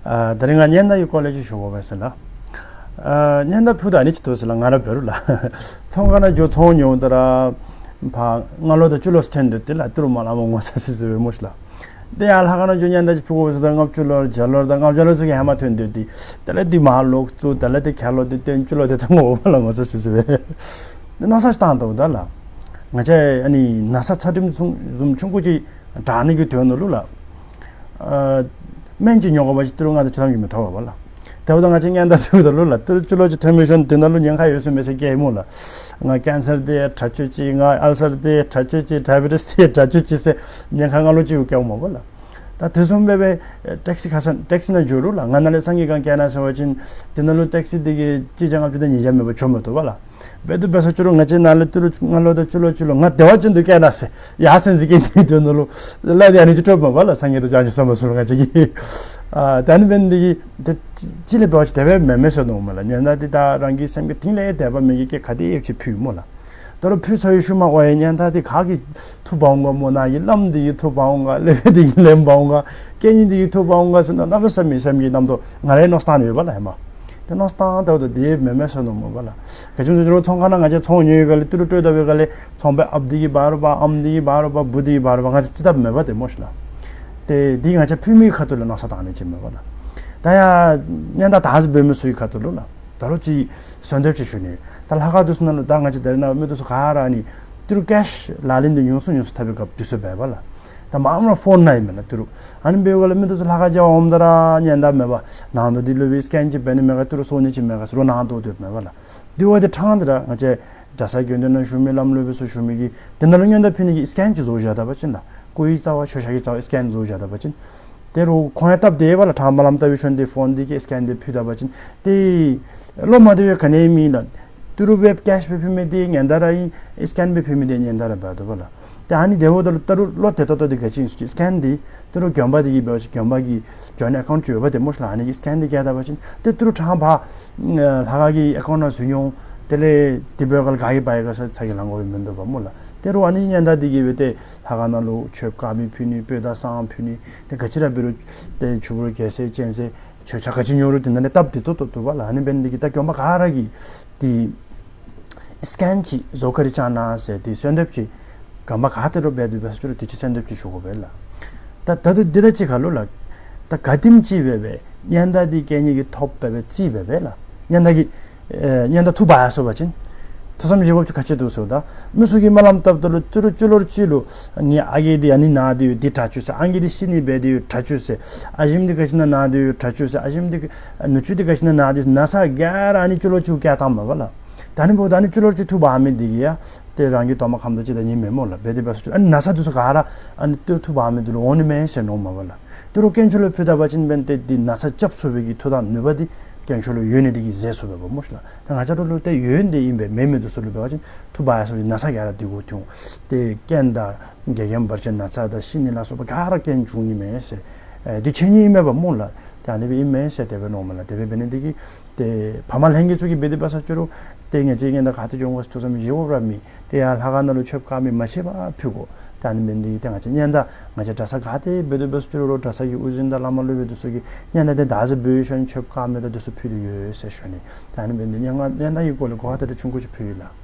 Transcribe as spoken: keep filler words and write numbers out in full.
ཨ་ད་རིས་ང་སྙན་དར་གྱི་སྐོར་ལས་ཅིག་ཞུ་དགོ་པས་ཟེར་ལགས། ཨ་སྙན་དར་ཕུལ་ད་ཨ་ནི་ཅིག་འདུག་ཟེར་ལགས། ང་ར་འབད་རུང་ལགས། ཚོང་ཁང་ནང་འགྱོ་ཚོང་ཉོཝ་ད་ར་ཕར་རྔ་ལོ་དང་སྤྱི་ལོ་ཚུ་ཐོན་སྡོད་དེ་ལགས། ཏི་རུ་མར་ལས་མར་ངོ་ཚ་སི་སི་སྦེ་སྨོ་ཤི་ལགས། དེ་ཡང་ལྷ་ཁང་ནང་འགྱོ་སྙན་དར་ཅིག་ཕུལ་དགོ་ཟེརཝ་ད་ལྔ་བཅུ་ལོར་བརྒྱ་ལོར་དང་ལྔ་བརྒྱ་ལོར་ཚུ་གིས་ཧེ་མ་ཐོན་སྡོད་དེ། དེ་ལས་དེ་མར་ལོག་བཙུགས། དེ་ལས་དེ་ཁ་ལོག་སྟེ་སྟོན་སྤྱི་ལོ་དེ་ཚུ་ངོ་བོ་ལགས་ངོ་ཚ་སི་སི་སྦེ་མནོ་བསམ་ཅིག་བཏང་དོ་ད་ལགས། ང་བཅས་ཨ་ནི་ན་ཚ་ཚ་གྲིམ་བཟུམ་ཆུང་ཀུ་ཅིག་དྲག་ནི་གི་དོན་ལུ་ལགས། ཨ་སྨན་ཅིག་ཉོ་དགོ་པ་ཅིན་ཏི་རུ་ལྔ་དང་བཅུ་ཐམ་གྱིས་མི་ཐོབ་པས་ལགས། དེ་འབདཝ་ད་ང་བཅས་སྙན་དར་ཕུལཝ་ད་ལུ་ལགས། ཏི་རུ་སྤྱི་ལོ་ཅིག་ཐོན་མི་ཤོང་། དེ་ནང་ལུ་ཉེན་ཁ་ཡོད་ཟེར་མི་ཟེར་སྐྱེལཝ་སྨོ་ལགས། ང་ཀེན་སར་འདི་དྲག་བཅུག་ཅི། ང་ཨལ་སར་འདི་དྲག་བཅུག་ཅི། ཌའི་བེ་ཊིས་འདི་དྲག་བཅུག་ཅི་ཟེར་ཉེན་ཁ་ང་ལུ་ཅིག་སྐྱེལཝ་སྨོ་ལགས། ད་དེ་བཟུམ་སྦེ་སྦེ་ཊེག་སི་ཁ་སང་ཊེག་སི་ནང་འགྱོ་རུང་ལགས། ང་ནཱ་ལས་སངས་རྒྱས་སྒང་བསྐྱལ་གནང་ཟེར་བ་ཅིན་དེ་ནང་ལུ་ཊེག་སི་འདི་གིས་གཅིག་བརྒྱ་ལྔ་བཅུ་དང་ཉིས་བརྒྱ་མེད་པར་འགྱོ་མི་བཏུབ་པས་ལགས། འབད་དེ་འབད་ས་ཅིག་རུང་ང་བཅས་ནཱ་ལས་ཏི་རུ་རྔ་ལོ་དང་སྤྱི་ལོ་སྤྱི་ལོ་ང་བདེ་བ་ཅན་དུ་བསྐྱལ་གནང་ཟེར་ཡར་སེང་ཟེར་སྐྱེལ་ནི་དོན་ལུ་ལགས། དེ་ཨ་ནི་ཅིག་སྤྲོད་མས་པ་ལགས། སངས་རྒྱས་དང་བྱང་ཆུབ་སེམས་དཔའ་ཚུ་ལུ་ང་བཅས་ཀྱིས། ཨ་ད་ཨ་ནི་འབད་ནི་འདི་གིས་དེ་ཅིག་ལས་འབད་བ་ཅིན་དེ་སྦེ་མེན་མས་ཟེར་མནོཝ་མས་ལགས། སྙན་དར་འདི་ད་རང་གི་སེམས་ཀྱི་གཏིང་ལས་དད་པ་མེད་ཀྱི་སྐད་ག་དེ་ཡོད་ཅིག་ཕུལ་སྨོ་ལགས། ད་རུང་ཕུལ་ཚར་བའི་ཤུལ་མ་འོ་ཡ་སྙན་དར་འདི་ག་གིས་འཐུ་འབག་འོང་ག་སྨོ། ནཱ་གི་བླམ་འདི་གིས་འཐུ་འབག་འོང་ག། ལེགས་པ་འདི་གིས་ལེན་འབག་འོང་ག། དཀོན་གཉེར་འདི་གིས་འཐུ་འབག་འོང་ག་ཟེར་མནོ་གནམ་མེད་ས་མེད་སེམས་ཀྱི་རྣམ་རྟོག་ང་རའི་མནོ་སྟངས་ཡོད་པ་ལགས་ཧེ་མ། ཏེ་མནོ་སྟངས་ལྟཝ་ད་དེ་མེན་མས་ཟེར་མནོཝ་མས་པ་ལགས། ག་ཅི་སྨོ་ཟེར་རུང་ཚོང་ཁང་ནང་ང་བཅས་ཚོང་ཉོ་བའི་སྒང་ལས་ཏི་རུ་སྤྲོད་ད་བའི་སྒང་ལས་ཚོང་པའི་ཨཔ་འདི་གིས་འབག་རུང་འབག། ཨམ་འདི་གིས་འབག་རུང་འབག། བུ་འདི་གིས་འབག་རུང་འབག། ང་བཅས་རྩིས་ཐབས་མེད་པ་དེ་སྨོ་ཤི་ལགས། ཏེ་འདི་ང་བཅས་ཕུལ་མིའི་ཁ་ཐུག་ལས་མནོ་བསམ་བཏང་ནི་ཅིག་མས་པ་ལགས། ད་ཡ་སྙན་དར་དར་ཅིག་འབད་མི་ཚུ་གི་ཁ་ཐུག་ལུ་ལགས། ད་རུང་ཅིག་གསོལ་འདེབས་ཅིག་ཞུ་ནི། ད་ལྷ་ཁང་འདི་ཚུ་ནང་ལུ་ད་ང་བཅས་ད་རེས་ནངས་པ་མི་འདི་ཚུ་ག་ར་ཨ་ནི་ཏི་རུ་ཀེཤ་ལག་ལེན་འདི་ཉུང་སུ་ཉུང་སུ་འཐབ་པའི་སྐབས་འདི་ཚུ་འབད་བས་ལགས། ད་མངམ་ར་ཕོན་ནང་ཨིན་མས་ལགས་ཏི་རུ། ཨ་ནི་འབདཝ་ལས་མི་འདི་ཚུ་ལྷ་ཁང་མཇལ་བར་འོངམ་ད་ར་སྙན་དར་མེད་པར་ནང་དོག་འདི་ལུ་སྦེ་སི་ཀེན་ཅིག་འབད་ནི་མེད་ག། ཏི་རུ་སོར་ནི་ཅིག་མེད་ག་ཟེར་རུང་ནང་དོག་སྡོདཔ་མས་པ་ལགས། དེ་འབདཝ་ད་ཕྲང་སྟེ་ར་ང་བཅས་གྲྭ་ཚང་དགོན་སྡེ་ནང་བཞུགས་མི་བླམ་སློབ་དཔོན་ཚུ་བཞུགས་མི་གིས་དེ་ནང་ལུ་སྙན་དར་ཕུལ་ནི་གི་སི་ཀེན་ཅིག་བཟོ་བཞག་ད་པ་ཅིན་ལགས། སྐུའི་རྩ་བ་ཆོས་ཞབས་ཀྱི་རྩ་བ་སི་ཀེན་བཟོ་བཞག་ད་པ་ཅིན། ཏེ་རུང་ཁོང་ཡང་སྟབས་བདེ་བས་ལགས། ཕྲང་སྨོན་ལམ་བཏབ་པའི་ཤུལ་ཏེ་ཕོན་འདི་གིས་སི་ཀེན་འདི་ཕུལ་ད་པ་ཅིན་ཏེ་བློ་མ་བདེ་བའི་ག་ནི་ཡང་མེད་ལགས། ཏི་རུ་སྦེ་ཀེཤ་སྦེ་ཕུལ་མི་འདི་སྙན་དར་ར་ཨིན། སི་ཀེན་སྦེ་ཕུལ་མི་འདི་སྙན་དར་ར་འབད་དོ་བ་ལགས། ཏེ་ཨ་ནི་དེ་འབདཝ་ད་ལུ་ད་རུང་བློ་བདེ་ཏོག་ཏོ་འདི་ག་ཅི་ཨིན་ཟེར་བ་ཅིན་སི་ཀེན་འདི་ཏི་རུ་དགོན་པ་འདི་གིས་འབད་བ་ཅིན་དགོན་པ་གི་ཇོའིནཊ་ཨེ་ཀའུནཊ་ཅིག་ཡོད་པ་དེ་སྨོ་ཤི་ལགས། ཨ་ནི་གི་སི་ཀེན་འདི་བཀལ་ད་པ་ཅིན་ཏེ་ཏི་རུ་ཕྲང་ཕར་ལྷ་ཁང་གི་ཨེ་ཀའུནཊ་ནང་འཛུལ་འོང་། དེ་ལས་དེ་འབདཝ་ལས་ག་གིས་འབག་ཡི་ག་ཟེར་ཚ་གྱང་ལང་དགོཔ་མིན་འདུག་པ་སྨོ་ལགས། ཏེ་རུང་ཨ་ནི་སྙན་དར་འདི་གིས་འབད་དེ་ལྷ་ཁང་ནང་ལུ་མཆོདཔ་དཀར་མེ་ཕུལ་ནི་སྤོས་དང་བསང་ཕུལ་ནི་ཏེ་ག་ཅི་ར་འབད་རུང་ཏེ་ཆུ་བུར་རྒྱལ་མཚན་ཅན་ཟེར་མཆོད་ཆས་ག་ཅི་ཉོ་རུང་དེ་ནང་ལས་སྟབས་བདེ་ཏོག་ཏོ་འདུག་པ་ལགས། ཨ་ནི་འབད་ནི་འདི་གིས་ད་དགོན་པ་ག་ར་གིས་ཏེ་སི་ཀེན་ཅིག་བཟོ་བཀའ་དྲིན་བསྐྱང་གནང་ཟེར་ཏེ་གསོལ་འདེབས་ཅིག་དགོན་པ་ག་ཏེ་རུང་འབད་དེ་འབད་ས་ཅིག་རུང་དེ་ཅིག་གསོལ་འདེབས་ཅིག་ཞུ་དགོ་པས་ལགས། ད་ད་དུང་འདི་ད་ཅི་ཁ་ལུ་ལགས། ད་ག་དེམ་ཅིག་འབད་འབད་སྙན་དར་འདི་དཀོན་གཉེར་གྱིས་ཐོབ་འབད་འབད་རྩིས་འབད་འབད་ལགས། སྙན་དར་གྱི་ཨེ་སྙན་དར་འཐུ་འབག་ཡར་སོང་པ་ཅིན་ཐུགས་བསམ་བཞེས་དགོཔ་ཅིག་ག་ཅི་འདུག་ཟེརཝ་ད་མི་ཚུ་གིས་སྨོན་ལམ་བཏབ་ད་ལུ་ཏི་རུ་སྤྱི་ལོ་རེ་གཅིག་ལུ་ངེའི་ཨ་རྒས་འདི་ཨ་ནི་ན་སྟེ་ཡོད་འདི་དྲག་བཅུག་ཟེར། ཨང་རྒས་འདི་ཤི་ནི་འབད་དེ་ཡོད་དྲག་བཅུག་ཟེར། ཨ་ཞིམ་འདི་ག་ཅི་ནང་ན་སྟེ་ཡོད་དྲག་བཅུག་ཟེར། ཨ་ཞིམ་འདི་ནུ་གཅུང་འདི་ག་ཅི་ནང་ན་སྟེ་ཡོད། ན་ཚ་ག་ར་ཨ་ནི་སྤྱི་ལོ་གཅིག་བཀལ་བཏངམ་མས་པ་ལགས། ད་ཨ་ནི་འབདཝ་ད་ཨ་ནི་སྤྱི་ལོ་རེ་གཅིག་འཐུ་འབག་མི་འདི་གིས་ཡང་ཏེ་རང་གི་གདོང་པ་ཁམ་དང་གཅིག་དང་གཉིས་མེན་སྨོ་ལགས། འབད་དེ་འབད་ས་ཅིག་ཨ་ནི་ན་ཚ་འདི་ཚུ་ག་ར་ཨ་ནི་ཏི་རུ་འཐུ་འབག་མི་འདི་ལུ་འོང་ནི་མས་ཟེར་མནོཝ་མས་པ་ལགས། ཏི་རུ་དཀོན་མཆོག་ལུ་ཕུལ་ད་པ་ཅིན་འབདན་ཏེ་འདི་ན་ཚ་སྐྱབས་ཚུགས་པའི་གི་མཐུ་དང་ནུས་པ་འདི་དཀོན་མཆོག་ལུ་ཡོད་ནི་འདི་གིས་ཟད་ཚུགས་པས་པ་སྨོ་ཤི་ལགས། ད་ང་བཅས་ར་ལུ་ཏེ་ཡོན་ཏན་ཨིན་པས། མེད་མི་འདི་ཚུ་ལུ་འབད་བ་ཅིན་འཐུ་འབག་ཡར་སོང་ཅིན་ན་ཚ་ག་ར་འདི་གུ་འཐོན་འོང་། ཏེ་རྐྱེན་དང་འགལ་རྐྱེན་བར་ཆད་ན་ཚ་དང་ཤི་ནི་ལ་སོགས་པ་ག་ར་རྐྱེན་འབྱུང་ནི་མས་ཟེར། ཨེ་འདི་ཆོས་ཉིད་ཨིན་པས་པ་སྨོ་ལགས། ཏེ་ཨ་ནི་སྦེ་ཨིན་མས་ཟེར་དེ་སྦེ་མནོཝ་མས་ལགས། དེ་སྦེ་འབད་ནི་འདི་གིས་ཏེ་ཕམ་ལྷན་རྒྱས་ཚུ་གིས་འབད་དེ་འབད་ས་ཅིག་རུང་ཏེ་ང་བཅས་ཀྱིས་ད་ག་ཏེ་འགྱོ་དགོ་ཟེར་ཐུགས་བསམ་བཞེས་དགོཔ་ར་མེད། ཏེ་ཡར་ལྷ་ཁང་ནང་ལུ་མཆོདཔ་དཀར་མེ་མ་ཆད་པར་ཕུལ་དགོ། ད་ཨ་ནི་འབད་ནི་འདི་གིས་ཏེ་ང་བཅས་སྙན་དར་ང་བཅས་གྲྭ་ས་ག་ཏེ་འབད་དེ་འབད་ས་ཅིག་རུང་གྲྭ་ས་གི་དབུ་འཛིན་དང་བླ་མ་སློབ་དཔོན་འདི་ཚུ་གིས་སྙན་དར་འདི་བདག་འཛིན་འབད་བའི་ཤུལ་མཆོདཔ་དཀར་མེ་དང་འདི་ཚུ་ཕུལ་ཏེ་ཡོད་ཟེར་ཞུ་ནི། ད་ཨ་ནི་འབད་ནི་འདི་སྙན་སྙན་དར་གྱི་སྐོར་ལས་གོ་བ་དེ་འདྲ་ཆུང་ཀུ་ཅིག་ཕུལ་ཡི་ལགས།